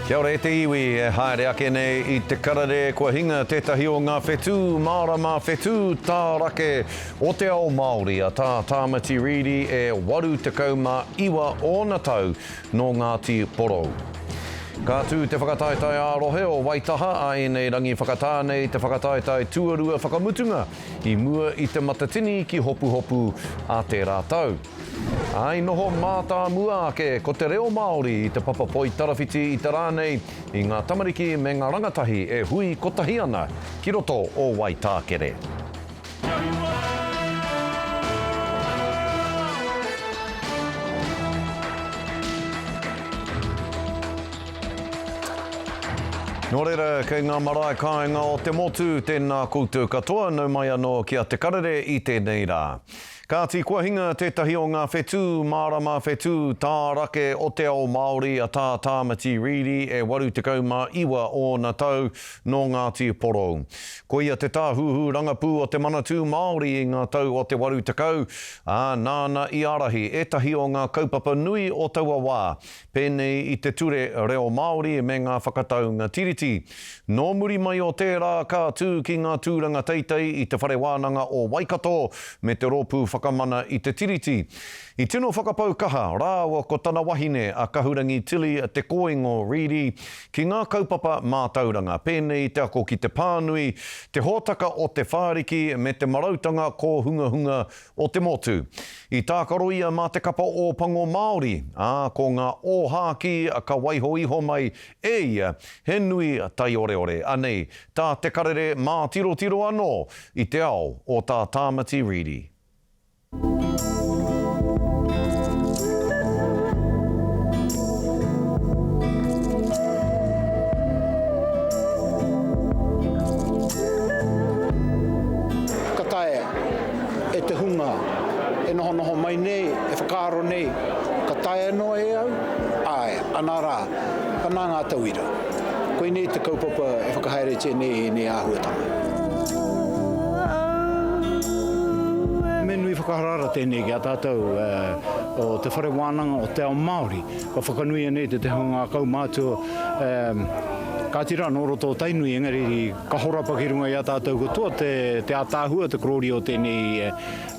Kia ora e te iwi e haere ake nei i te karere kua hinga tētahi o ngā whetū mārama, whetū tārake o te ao Māori a Tā Tāmati Reedy e 89 ōna tau nō Ngāti Porou. Ka tū te whakataetae ā-rohe o Waitaha a ēnei rangi whakatā nei te whakataetae tuarua whakamutunga i mua i Te Matatini ki Hopuhopu ā tērā tau. Ā, i noho mātāmua ake ko te reo Māori i te papa poitarawhiti i te rā nei i ngā tamariki me ngā rangatahi e hui kotahi ana ki roto o Waitākere. Nō reira, kei ngā marae kāinga o te motu, tēnā koutou katoa, nau mai anō ki a Te Karere i tēnei rā. Kāti kua hinga tētahi o ngā whetū mārama, whetū tārake o te ao Māori, a Tā Tāmati Reedy, e 89 ōna tau, nō Ngāti Porou. Ko ia te tāhuhu rangapū o te Manatū Māori i ngā tau o te 80, ā, nāna i ārahi ētahi o ngā kaupapa nui o taua wā, pēnei i te Ture Reo Māori me ngā whakataunga Tiriti. Nō muri mai o tērā ka tū ki ngā tūranga teitei i Te Whare Wānanga o Waikato me te Rōpū Whakamana i te Tiriti. I tino whakapau kaha rāua ko tana wahine a Kahurangi Tilly Te Kōingo Reedy ki ngā kaupapa mātauranga pēnei i te ako ki te pānui, te hōtaka o Te Whāriki me te marautanga kōhungahunga o te motu. I tākaro ia mā te kapa Ōpango Māori, ā, ko ngā ōhākī ka waiho iho mai e ia, he nui taioreore. Anei tā Te Karere mātirotiro anō i te ao o tā Tāmati Reedy. Ka taea e te hunga e nohonoho mai nei, e whakaaro nei, ka taea noa e au? Āe, anā rā, anā ngā tauira. Koinei te kaupapa e whakahaeretia nei ēnei āhuatanga. Me nui whakaharahara tēnei ki a tātou o Te Whare Wānanga o Te Ao Māori. Kua whakanuia nei te hunga kaumātua, kāti rā nō roto o Tainui, engari ka horapa ki runga i a tātou katoa te, te ātaahua, te korōria o tēnei,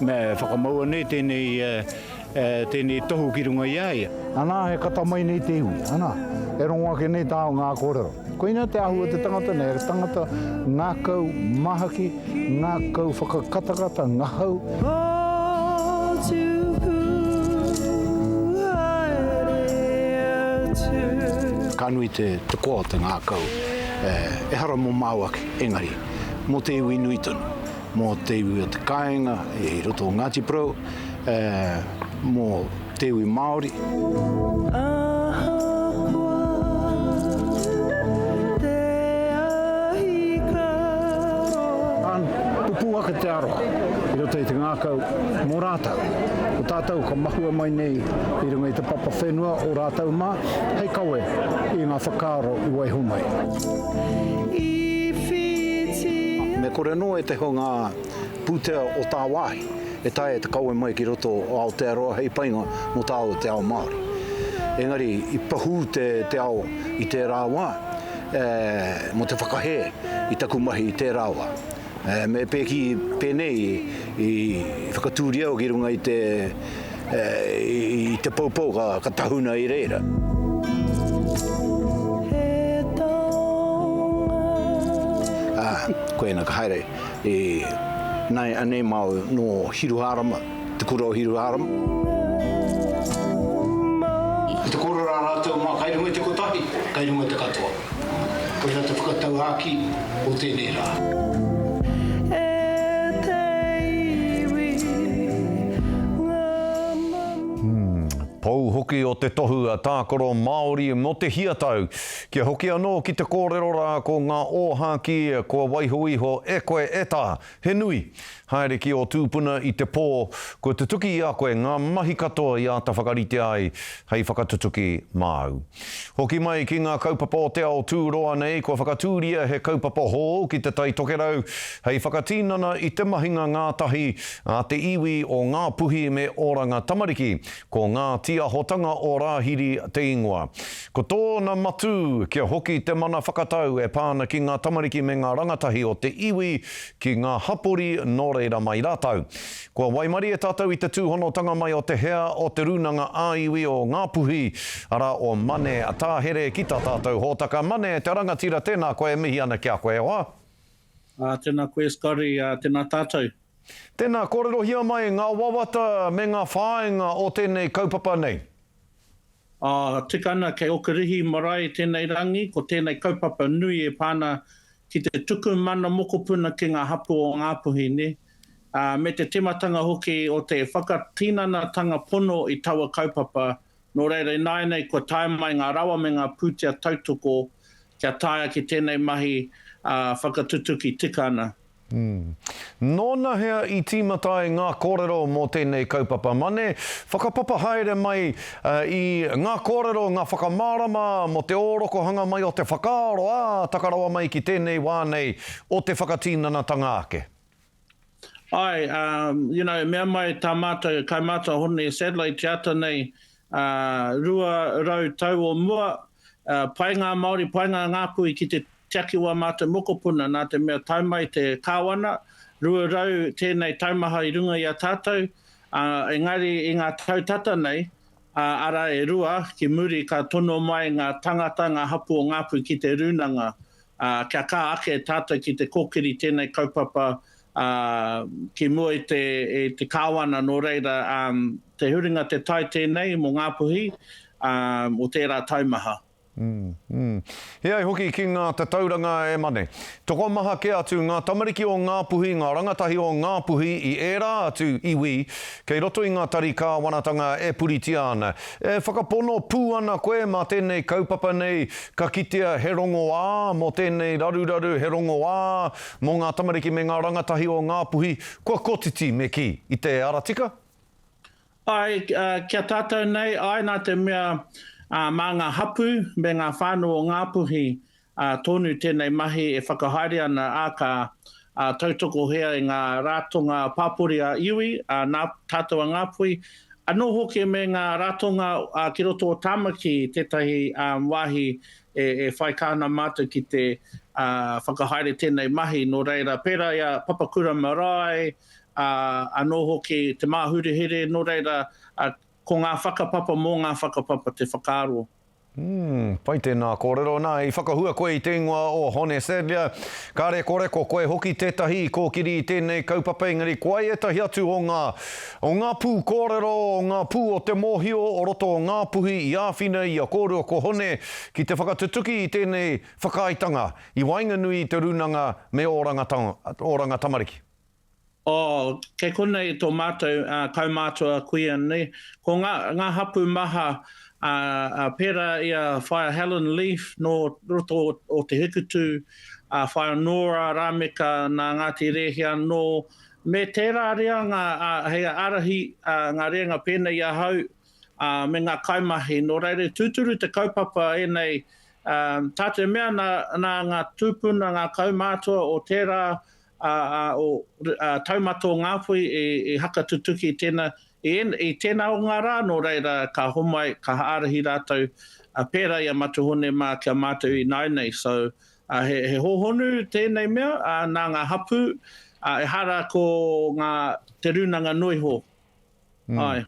me whakamaua nei tēnei, tēnei tohu ki runga i a ia. Anā, he kata mai nei te iwi, anā, e rongo ake nei tāu ngā kōrero. Koinā te āhua o te tangata nei, he tangata ngākau māhaki, ngākau whakakatakata, ngahau. Ka nui te koa o te ngākau, ehara mō māu ake, engari, mō te iwi nui tonu, mō te iwi o te kāinga i roto o Ngāti Porou, mō te iwi Māori. Ahakoa te ahi ka roa. Pupū ake te aroha i roto i te ngākau mō rātou. Ko tātou ka mahue mai nei i runga i te papa whenua o rātou mā hei kawe i ngā whakaaro i waiho mai. I whiti. Me kore anō e te hunga pūtea o tāwāhi e taea te kawe mai ki roto o Aotearoa hei painga mō tāua te ao Māori. Engari i pahū te, te ao i tērā wā, e, mō te whakahē i taku mahi i tērā wā. E, me pēki pēnei i, i whakatūria au ki runga i te, e, i, i te poupou ka, ka tahuna i reira. He taonga. Ā, koina ka haere. E, nei, anei māu nō Hiruhārama, te kura o Hiruhārama. Ko te kōrero a rātou mā, kai runga i te kotahi, kai runga i te katoa. Koirā te whakatauākī o tēnei rā. E te iwi, ngā mamae. Pou hoki o te tohu a Tākaro Māori mō te hia tau. Kia hoki anō ki te kōrero rā ko ngā ōhākī kua waiho iho e koe e tā, he nui. Haere ki ō tūpuna i te pō, kua tutuki i a koe ngā mahi katoa i āta whakaritea ai hei whakatutuki māu. Hoki mai ki ngā kaupapa o te ao tūroa nei, kua whakatūria he kaupapa hou ki Te Tai Tokerau hei whakatinana i te mahinga ngātahi a te iwi o Ngāpuhi me Oranga Tamariki, ko Ngā Tīahotanga o Rāhiri te ingoa. Ko tōna matū kia hoki te mana whakatau e pā ana ki ngā tamariki me ngā rangatahi o te iwi ki ngā hapori nō reira mai rātou. Kua waimarie tātou i te tūhonotanga mai o te hea o Te Rūnanga ā-Iwi o Ngāpuhi, arā o Mane Tāhere ki tā tātou hōtaka. Mane, te rangatira, tēnā koe, e mihi ana ki a koe e hoa. Ā, tēnā koe Scotty, ā, tēnā tātou. Tēnā, kōrerohia mai ngā wawata me ngā whāinga o tēnei kaupapa nei. Ā, tika ana kei Okirihi marae tēnei rangi, ko tēnei kaupapa nui e pā ana ki te tuku mana mokopuna ki ngā hapū o Ngāpuhi, nē? Ā, me te tīmatanga hoki o te whakatinanatanga pono i taua kaupapa, nō reira ināianei kua tae mai ngā rawa me ngā pūtea tautoko kia taea ki tēnei mahi, ā, whakatutuki tika ana. Nōnahea i tīmata ai ngā kōrero mō tēnei kaupapa mane? Whakapapa haere mai i ngā kōrero, ngā whakamārama mō te ōrokohanga mai o te whakaaro, ā, taka rawa mai ki tēnei wā nei o te whakatinanatanga ake. Āe, you know, mea mai tā mātou kaumātua Hone Sadler i te ata nei, 200 tau o mua, pai ngā Māori, pai ngā Ngāpuhi ki te Tiaki wā mātou mokopuna nā te mea tae mai te Kāwana, 200 tēnei taumaha i runga i a tātou, ā, engari i ngā tau tata nei, ā, arā e rua ki muri ka tono mai ngā tangata, ngā hapū o Ngāpuhi ki te rūnanga, ā, kia kā ake tātou ki te kōkiri tēnei kaupapa, ā, ki mua i te, i te Kāwana, nō reira, ā, te huringa te tai tēnei mō Ngāpuhi, ā, o tērā taumaha. He ai hoki ki ngā tatauranga e mane. Tokomaha kē atu ngā tamariki o Ngāpuhi, ngā rangatahi o Ngāpuhi i ērā atu iwi kei roto i ngā tari kāwanatanga e puritia ana. E whakapono pū ana koe mā tēnei kaupapa nei ka kitea he rongoā mō tēnei raruraru, he rongoā mō ngā tamariki me ngā rangatahi o Ngāpuhi kua kotiti me kī, i te ara tika? Āe, ki a tātou nei, āe nā te mea mā ngā hapū me ngā whānau o Ngāpuhi tonu tēnei mahi e whakahaere ana, ā, ka tautokohia e ngā ratonga pāpori ā-iwi, nā tātou a Ngāpuhi, anō hoki me ngā ratonga ki roto o Tāmaki tētahi wāhi e whai kaha ana mātou ki te whakahaere tēnei mahi, nō reira, pērā i a Papakura Marae, ā, anō hoki te māhurehere, nō reira, ā, ko ngā whakapapa mō ngā whakapapa te whakaaro. Mm, pai tēnā kōrero. Nā, i whakahua koe i te ingoa o Hone Sadlier. Ka rekoreko koe hoki tētahi i kōkiri i tēnei kaupapa, engari ko ai ētahi atu o ngā, o ngā pū kōrero, o ngā pū o te mōhio o roto o Ngāpuhi i āwhina i a kōrua ko Hone ki te whakatutuki i tēnei whakaaetanga i waenganui i te Rūnanga me Oranga, Oranga Tamariki. Oh, kei konei tō mātou kaumātua kuia nei. Ko ngā, ngā hapū maha, ā, pērā i a Whaea Helen Leaf nō roto o Te Hikutū, a Whaea Nora Rameka nā Ngāti Rēhia anō, me tērā reanga, ā, hei ārahi, ā, ngā reanga pēnei i ahau, ā, me ngā kaimahi. Nō reira, tūturu te kaupapa ēnei, ā, tā te mea nā, nā ngā tūpuna, ngā kaumātua o tērā, ā, ā, o, ā, taumata o Ngāpuhi i, i hakatutuki i tēnā, i, i tēnā o ngā rā, nō reira ka homai, ka ārahi rātou, ā, pērā i a Matuhone mā ki a mātou ināianei. So, ā, he, he hōhonu tēnei mea, ā, nā ngā hapū, ā, ehara ko ngā, te rūnanga noiho. Āe.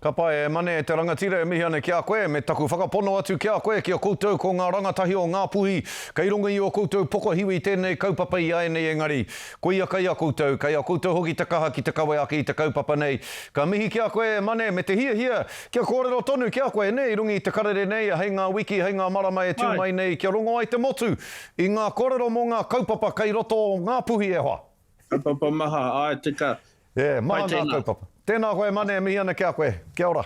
Ka pai, e Mane, e te rangatira e mihi ana ki a koe, me taku whakapono atu ki a koe, ki a koutou ko ngā rangatahi o Ngāpuhi, kei runga i ō koutou pokohiwi tēnei kaupapa i āianei engari, koia kei a koutou, kei a koutou hoki te kaha ki te kawe ake i te kaupapa nei. Ka mihi ki a koe, e Mane, me te hiahia kia kōrero tonu ki a koe, nē, i runga i te karere nei, hei ngā wiki, hei ngā marama e tū mai nei, kia rongo ai te motu i ngā kōrero mō ngā kaupapa kei roto o Ngāpuhi e hoa. Kaupapa maha, āe, tika. E, maha ngā kaupapa. Tēnā koe Mane, e mihi ana ki a koe. Kia ora.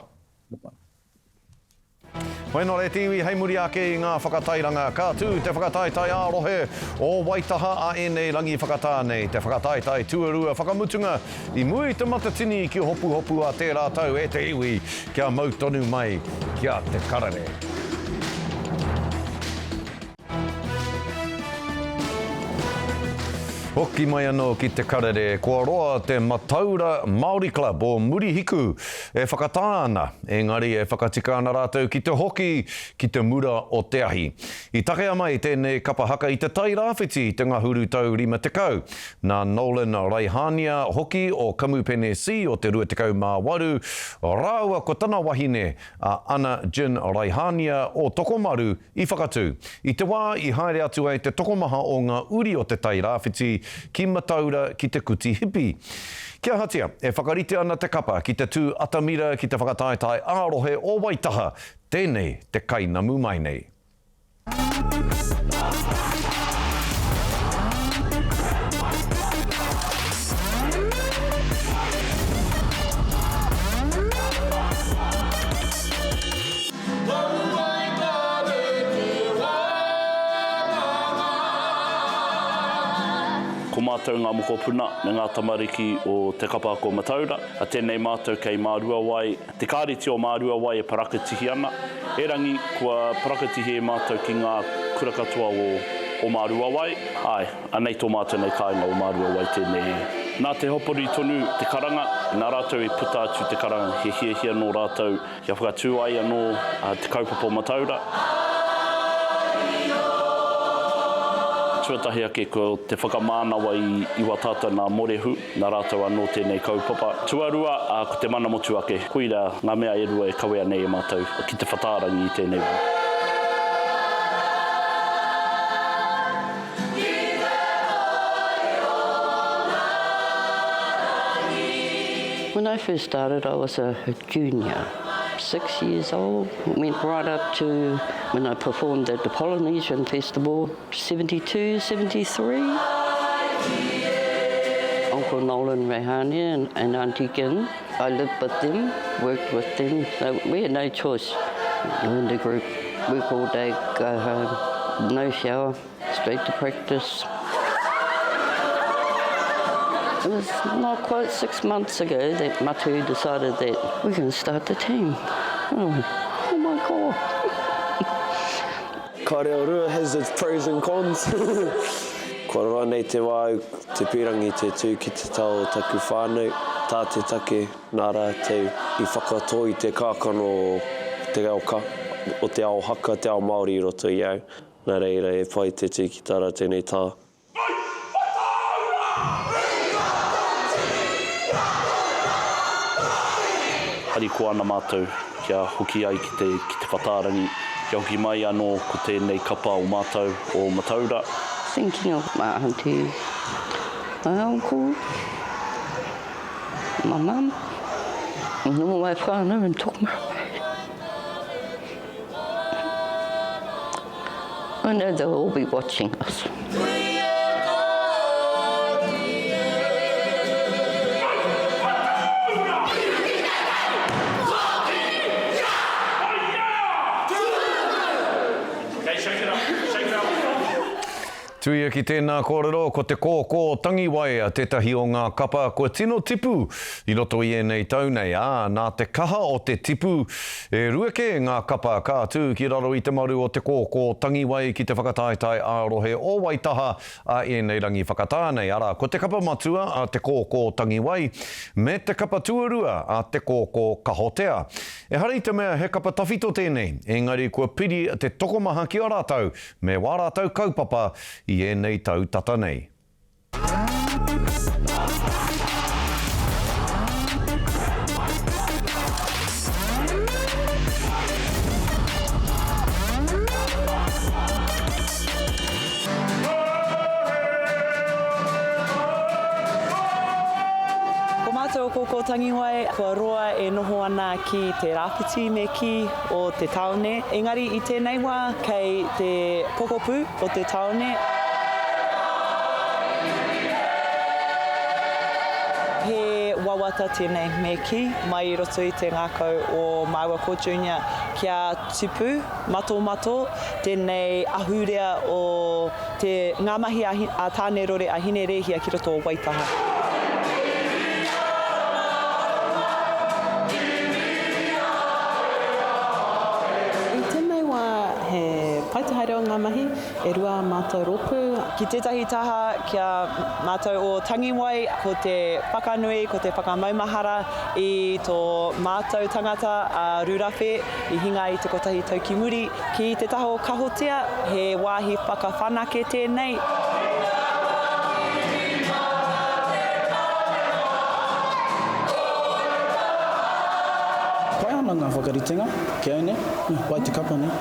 Whainore te iwi hei muri ake i ngā whakatairanga, ka tū te whakataetae ā-rohe o Waitaha a ēnei rangi whakatā nei, te whakataetae tuarua whakamutunga i mua i te Matatini ki Hopuhopu a tērā tau e te iwi kia mau tonu mai ki a Te Karere. Hoki mai anō ki Te Karere, kua roa te Mataura Māori Club o Murihiku e whakatā ana, engari e whakatika ana rātou ki te hoki ki te mura o te ahi. I takea mai tēnei kapa haka i Te Tai Rāwhiti i te ngahuru tau 50. Nā Nolan Raihania hoki o Kamupene C o te 28, rāua ko tana wahine a Ana Jin Raihania o Tokomaru i whakatū, i te wā i haere atu ai te tokomaha o ngā uri o Te Tai Rāwhiti ki Mataura ki te kuti hipi. Kia ahatia, e whakarite ana te kapa ki te tū atamira ki te whakataetae ā-rohe o Waitaha, tēnei te kainamu mai nei. Ko mātou ngā mokopuna me ngā tamariki o Te Kapa Ako Mataura, a tēnei mātou kei Māruawai, te kāreti o Māruawai e parakatihi ana. Erangi, kua parakatihi e mātou ki ngā kura katoa o o Māruawai. Āe, anei tō mātou nei kāinga o Māruawai tēnei. Nā te hapori tonu te karanga, nā rātou i puta atu te karanga, he hiahia nō rātou Kia whakatū ai anō te kaupapa o Mataura. Tuatahi ake ko te whakamānawa i wā tātou nā Morehu, nā rātou anō tēnei kaupapa. Tuarua, ko te mana motuake. Koira ngā mea e rua e kawea nei e mātou ki te whatārangi i tēnei wā. When I first started I was a junior, six years old, went right up to when I performed at the Polynesian Festival, 72, 73. Uncle Nolan Rehania and, and Auntie Gin, I lived with them, worked with them, so we had no choice. Join the group, work all day, go home, no shower, straight to practice. It was not quite six months ago that Matu decided that we're going to start the team. Oh, oh my God. Ka reo rua has its pros and cons. Kua roa nei te wā au te pīrangi te tū ki te taha o taku whānau, tā te take nā rātou i whakatō i te kākano o te ao ka, o te ao haka, te ao Māori i roto i au. Nā reira e pai te tū ki tā rātou nei taha. Harikoa ana mātou kia hoki ai ki te, ki te whatārangi, kia hoki mai anō ko tēnei kapa o mātou, o Mataura. Thinking of my auntie, my uncle, my mum, and all my whānau in Tokomaru. I know they'll all be watching us. Tuia ki tēnā kōrero, ko te kōkō tangiwai tētahi o ngā kapa kua tino tipu i roto i ēnei tau nei, ā, nā te kaha o te tipu, e rua kē ngā kapa ka tū ki raro i te maru o te kōkō tangiwai ki te whakataetae ā-rohe o Waitaha a ēnei rangi whakatā nei, arā, ko te kapa matua a te kōkō tangiwai me te kapa tuarua a te kōkō kahotea. Ehara i te mea he kapa tawhito tēnei, engari kua piri te tokomaha ki a rātou Me wā rātou kaupapa i ēnei tau tata nei. Ko mātou o Kōkō Tangiwai, kua roa e noho ana ki te rāwhiti me kī o te tāone, engari i tēnei wā kei te pokapū o te tāone. He. wawata tēnei me kī, mai i roto i te ngākau o māua ko Junior kia tupu matomato tēnei ahurea o te, ngā mahi a, a Tānerore, a Hinerēhia ki roto o Waitaha. I tēnei wā he pai te haere o ngā mahi, E rua ā mātou rōpū. Ki tētahi taha, ki a mātou o Tangiwai, ko te whakanui, ko te whakamaumahara i tō mātou tangata a Rurawhe i hinga i te kotahi tau ki muri. Ki te taha o Kahotea, he wāhi whakawhanake tēnei. Pai ana ngā whakaritenga ki au nei, pai te kapa nei.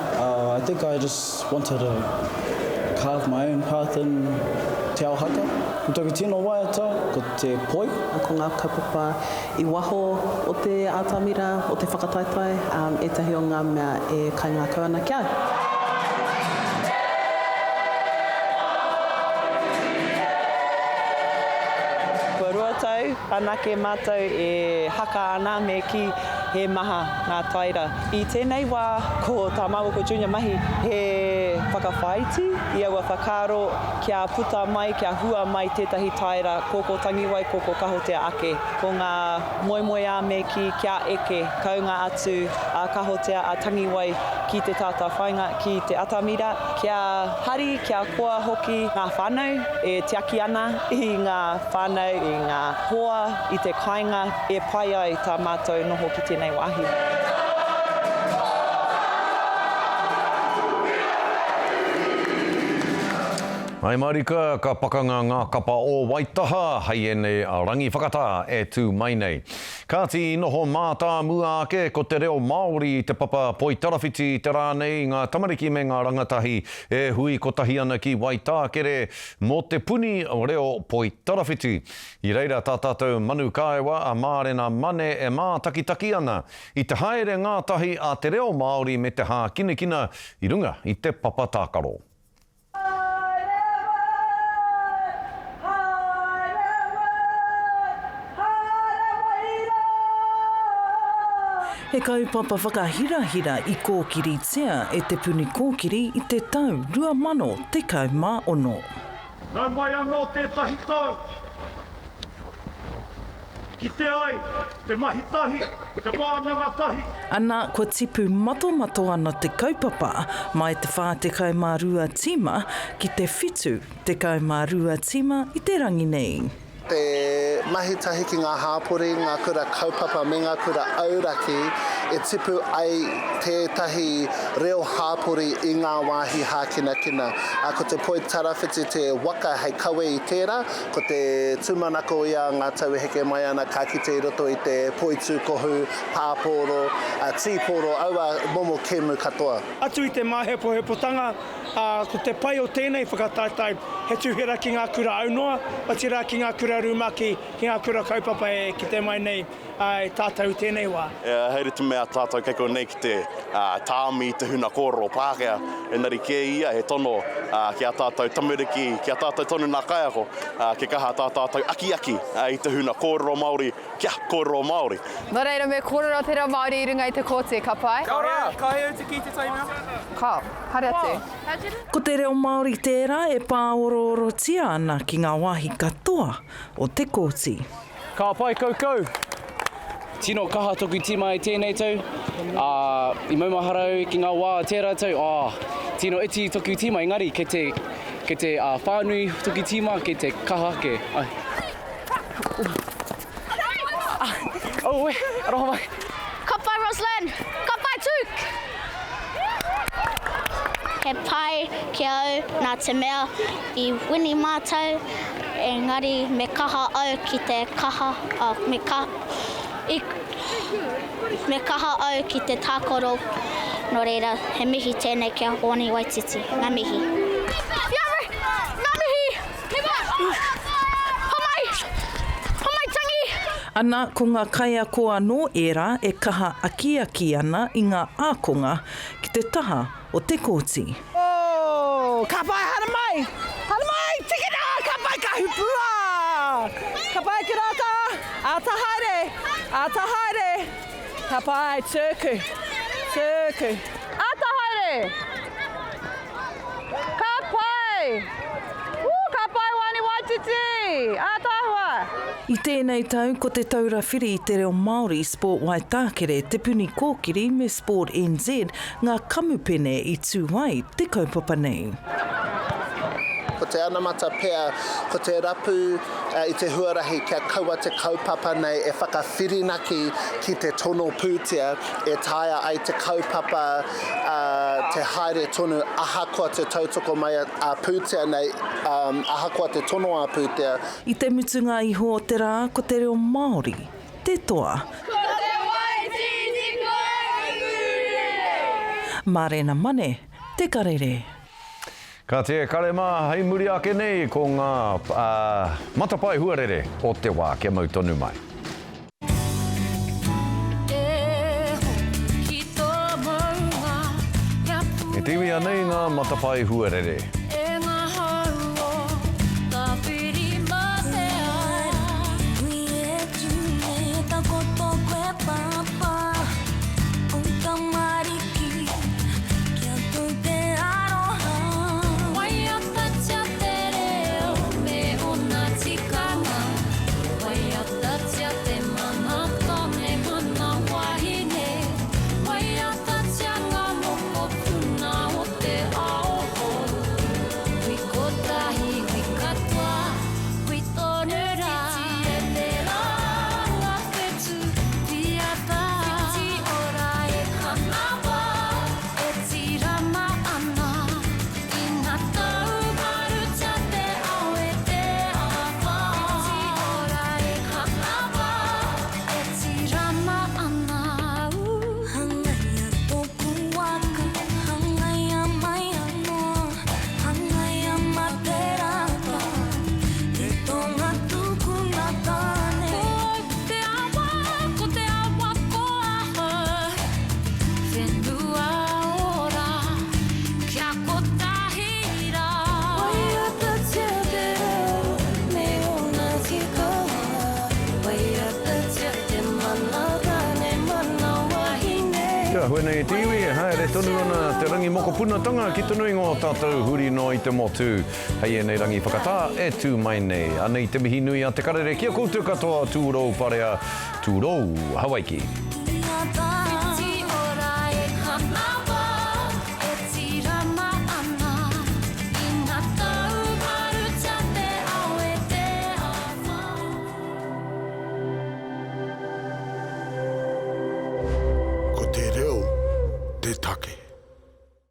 I think I just Wanted to carve my own path in Te Ao Haka. Ko taku tino waiata, ko te poi. Ko ngā kaupapa i waho o te atamira, o te whakataetae, ētahi o ngā mea e kaingākau ana ki au. Kua rua tau anake mātou e haka ana me kī he maha ngā taera. I tēnei wā ko tā māua ko Junior mahi he whakawhāiti i aua whakaaro kia puta mai, kia hua mai tētahi taera kōkō tangiwai, kōkō kahotea ake. Ko ngā moemoeā me kī kia eke kounga atu a kahotea, a tangiwai ki te tātāwhainga, ki te atamira, kia hari, kia koa hoki ngā whānau e tiaki ana i ngā whānau, i ngā hoa, i te kāinga e pai ai tā mātou noho ki tēnei wāhi. Hai marika, ka pakanga ngā kapa o Waitaha hei ēnei rangi whakatā e tū mai nei. Kāti i noho mātāmua ake ko te reo Māori i te papa poitarawhiti i te rā nei i ngā tamariki me ngā rangatahi e hui kotahi ana ki Waitākere mō te puni reo poitarawhiti. I reira tā tātou manu kāewa a Mārena Mane e mātakitaki ana i te haere ngātahi a te reo Māori me te hākinakina i runga i te papa tākaro. He kaupapa whakahirahira i kōkiritia e Te Puni Kōkiri i te tau 2016. Nau mai anō tētahi tau. Kite ai te mahi tahi, te wānanga tahi. Ana, kua tipu matomato ana te kaupapa mai te 42 tīma ki te 72 tīma i te rangi nei. Te mahi tahi ki ngā hāpori, ngā kura kaupapa me ngā kura auraki e tipu ai tētahi reo hāpori i ngā wāhi hākinakina. Ko te Poi Tarawhiti te waka hei kawe i tērā, ko te tūmanako ia ngā tau e heke mai ana ka kite i roto i te poitūkohu, pāpōro, tīpōro, aua momo kēmu katoa. Atu i te māhepohepotanga, ā, ko te pai o tēnei whakataetae he tuhera ki ngā kura aunoa, otirā ki ngā kura rumaki, ki ngā kura kaupapa e kite mai nei e tātou i tēnei wā. Haere te mea tātou kei konei ki te tāmi i te huna kōrero Pākehā, engari kē ia he tono ki ā tātou tamariki, ki a tātou tonu nā kaiako, kia kaha tā tātou akiaki i te huna kōrero Māori kia kōrero Māori. Nō reira me kōrero te reo Māori i runga i te kōti, ka pai? Kia ora, ka hea au te kī te taimea? Kao, haere atu. Ko te reo Māori tērā e pāoroorotia ana ki ngā wāhi katoa o te kōti. Ka pai koukou! Tino kaha toku tima i tēnei tau, ā, i maumahara au ki ngā wā o tērā tau, ā, tino iti toku tima engari kei te, kei te whānui toku tima, kei te kaha ake, ai. Oh, e, aroha mai. Ka pai Roslyn! Ka pai Tuke! He pai ki au nā te mea i wini mātou, engari me kaha au ki te kaha, oh, me ka, i, me kaha au ki te tākaro, nō reira, he mihi tēnei ki a Hōni Waititi. Ngā mihi. Ngā mihi! Homai! Homai tangi! Ana, ko ngā kaiako anō ērā e kaha akiaki ana i ngā ākonga ki te taha o te kōti. Oh, ka pai, haere mai! Haere mai! Tikina! Ka pai, ka hupua! Ka pai ki rata! Āta haere! Āta haere! Ka pai, tuku! Tuku! Āta haere! Ka pai! Woo, ka pai Wani Waititi! Ātaahua! I tēnei tau, ko Te Taura Whiri i te Reo Māori, Sport Waitākere, Te Puni Kōkiri me Sport NZ ngā kamupene i tū ai te kaupapa nei. Ko te anamata pea, ko te rapu i te huarahi kia kaua te kaupapa nei e whakawhirinaki ki te tono pūtea e taea ai te kaupapa te haere tonu ahakoa te tautoko mai ā-pūtea nei, ahakoa te tono ā-pūtea. I te mutunga iho o te rā ko te reo Māori te toa. Ko te Waititi koe Pūrere. Mārena Mane, Te Karere. Ka te kare mā hei muri ake nei ko ngā matapae huarere o te wā kia mau tonu mai. E te iwi anei ngā matapae huarere. Kia hue nei te iwi, e haere tonu ana te rangi mokopunatanga ki te nuinga o tātou huri noa i te motu. Hei ēnei rangi whakatā e tū mai nei. Anei te mihi nui a Te Karere ki a koutou katoa, tūrou parea, tūrou Hawaiki. Ko te reo te take.